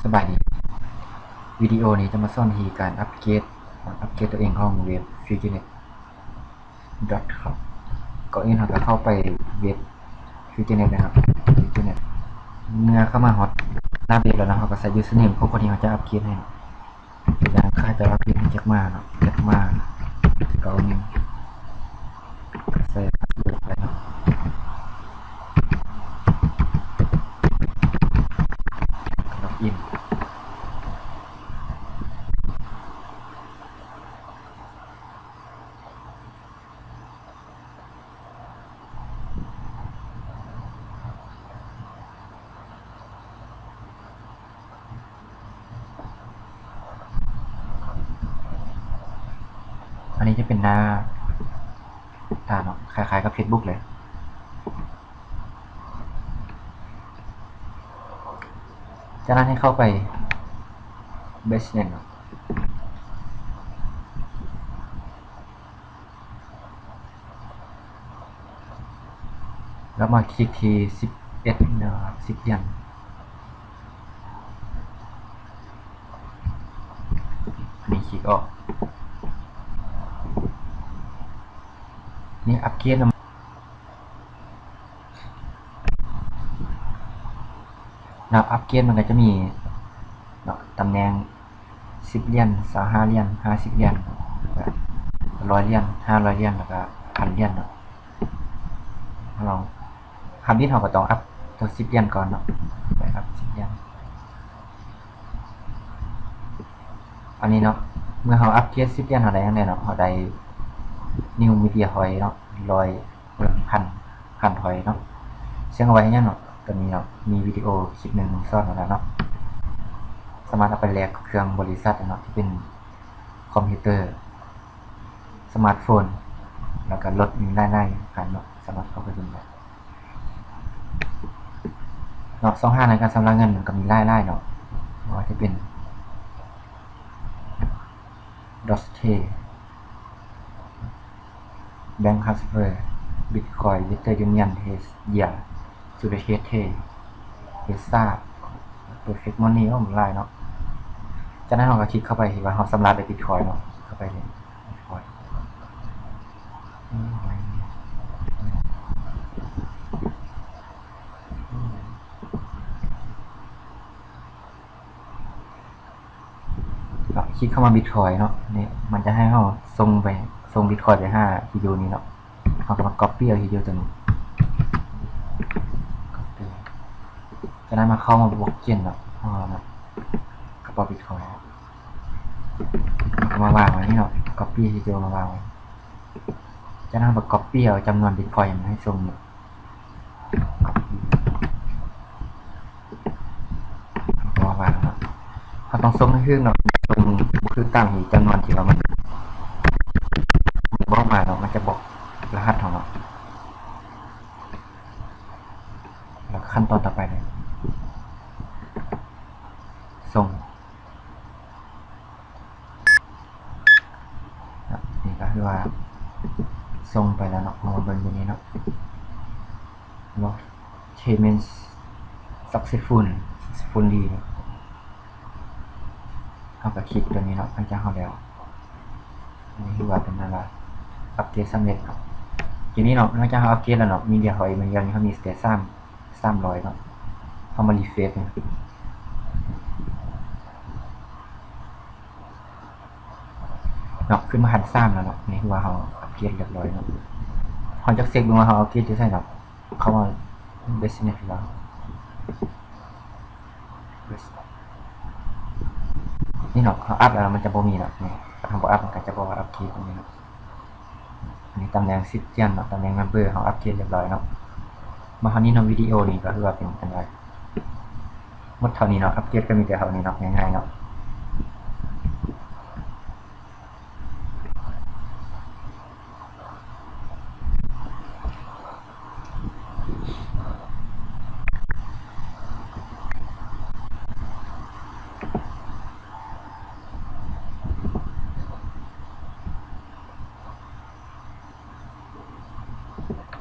ສະບາຍດີ ວິດີໂອນີ້ຈະມາສອນວິທີການອັບເກຣດ ອັບເກຣດຕົວເອງຂອງເວັບ Futurenet ດອດຄອມ ກ່ອນອື່ນເຮົາກໍເຂົ້າໄປເວັບ Futurenet ເລີຍເນາະ Futurenet ເມື່ອເຂົ້າມາຮອດໜ້າເວັບແລ້ວເນາະ ເຮົາກໍໃສ່ username ຂອງຄົນທີ່ເຮົາຈະອັບເກຣດໃຫ້ເນາະ ຢ່າງຂ້າຈະອັບເກຣດໃຫ້ແຈັກໝາເນາະ ແຈັກໝາ ເກົ້າໜຶ່ງ ໃສ່ພາສເວີດໄປເນາະ ລັອກອິນ. ອັນນີ້ຈະເປັນໜ້າຕາເນາະ ຄ້າຍໆກັບ Facebook ເລີຍ. ຈາກນັ້ນໃຫ້ເຂົ້າໄປ Business ເນາະ ແລ້ວມາຄລິກທີ່ສິບເອັດເນາະ ສິບຫຼຽນ ອັນນີ້ຄລິກອອກ ນີ້ອັບເກຣດນຳ ແລ້ວອັບເກຣດມັນກໍຈະມີເນາະ ຕຳແໜ່ງສິບຫຼຽນ ຊາວຫ້າຫຼຽນ ຫ້າສິບຫຼຽນ ແລ້ວກໍຮ້ອຍຫຼຽນ ຫ້າຮ້ອຍຫຼຽນ ແລ້ວກໍພັນຫຼຽນເນາະ ເຮົາລອງ ທຳອິດເຮົາກໍຕ້ອງອັບຕົວສິບຫຼຽນກ່ອນເນາະ ໄປອັບສິບຫຼຽນ ອັນນີ້ເນາະ ເມື່ອເຮົາອັບເກຣດສິບຫຼຽນ ເຮົາໄດ້ຫຍັງແດ່ເນາະ ເຮົາໄດ້ New Media Point ເນາະ ຮ້ອຍ ເອີ ພັນ ພັນພອຍເນາະ ເຊິ່ງເອົາໄວ້ເຮັດຫຍັງເນາະ ຕົວນີ້ເນາະ ມີວິດີໂອຄລິບໜຶ່ງສອນມາແລ້ວເນາະ ສາມາດເອົາໄປແລກເຄື່ອງບໍລິສັດເນາະ ທີ່ເປັນຄອມພິວເຕີ ສະມາດໂຟນ ແລ້ວກໍລົດມີຫຼາຍໆຄັນເນາະ ສາມາດເຂົ້າໄປເບິ່ງໄດ້ເນາະ ຊ່ອງທາງໃນການຊຳລະເງິນມັນກໍມີຫຼາຍໆເນາະ ບໍ່ວ່າຈະເປັນ Doge Bank Transfer Bitcoin Western Union Hex Year Sudoku Pay Visa Perfect Money ໂອ້ ມັນຫຼາຍເນາະ ຈາກນັ້ນເຮົາກໍຄລິກເຂົ້າໄປທີ່ວ່າເຮົາຊຳລະໄດ້ Bitcoin ເນາະ ເຂົ້າໄປເລີຍ Bitcoin ຄລິກເຂົ້າມາ Bitcoin ເນາະ ນີ້ມັນຈະໃຫ້ເຮົາສົ່ງໄປ ສົ່ງ Bitcoin ໄປຫາທີ່ຢູ່ນີ້ເນາະ ເຮົາກໍມາ Copy ເອົາທີ່ຢູ່ຕົວນີ້ Copy ຈາກນັ້ນມາເຂົ້າມາ Blockchain ເນາະ ເຮົາເນາະ ກະເປົາ Bitcoin ເຮົາກໍມາວາງໄວ້ນີ້ເນາະ Copy ທີ່ຢູ່ມາວາງໄວ້ ຈາກນັ້ນມາ Copy ເອົາຈຳນວນ Bitcoin ມາໃຫ້ສົ່ງນີ້ ກໍວ່າເນາະ ເຮົາຕ້ອງສົ່ງໃຫ້ຖືກເນາະ ສົ່ງບໍ່ຖືກຕາມທີ່ຈຳນວນທີ່ວ່າມັນ ມັນບອກມາເນາະ ມັນຈະບອກລະຫັດເຮົາເນາະ ແລ້ວຂັ້ນຕອນຕໍ່ໄປເລີຍ ສົ່ງ. ເນາະ ນີ້ກໍຄືວ່າສົ່ງໄປແລ້ວເນາະ ເຮົາມາເບິ່ງຢູ່ນີ້ເນາະ ເນາະ Payment Successful Successfully ເນາະ ເຮົາກໍຄລິກຕົວນີ້ເນາະ ຫຼັງຈາກເຮົາແລ້ວ ອັນນີ້ຄືວ່າເປັນອັນວ່າອັບເກຣດສຳເລັດເນາະ ທີນີ້ເນາະ ຫຼັງຈາກເຮົາອັບເກຣດແລ້ວເນາະ ມີດຽວເຮົາ ມີດຽວນີ້ເຮົາມີສະເຕດສາມ ສາມຮ້ອຍເນາະ ເຮົາມາຣີເຟຣຊເນາະ ເນາະ ຂຶ້ນມາຂັ້ນສາມແລ້ວເນາະ ນີ້ຄືວ່າເຮົາອັບເກຣດຮຽບຮ້ອຍເນາະ ເຮົາຢາກເຊັກເບິ່ງວ່າເຮົາອັບເກຣດຢູ່ໃສເນາະ ເຂົ້າມາ Business ແລ້ວ ນີ້ເນາະ ເຮົາອັບແລ້ວມັນຈະບໍ່ມີເນາະ ນີ້ ຄັນເຮົາບໍ່ອັບມັນກໍຈະບອກວ່າອັບເກຣດແບບນີ້ເນາະ ອັນນີ້ຕຳແໜ່ງສິບຫຼຽນເນາະ ຕຳແໜ່ງ Member ເຮົາອັບເກຣດຮຽບຮ້ອຍເນາະ ມາເທົ່ານີ້ເນາະ ວິດີໂອນີ້ກໍຄືວ່າເປັນອັນໃດ ໝົດເທົ່ານີ້ເນາະ ອັບເກຣດກໍມີແຕ່ເທົ່ານີ້ເນາະ ງ່າຍໆເນາະ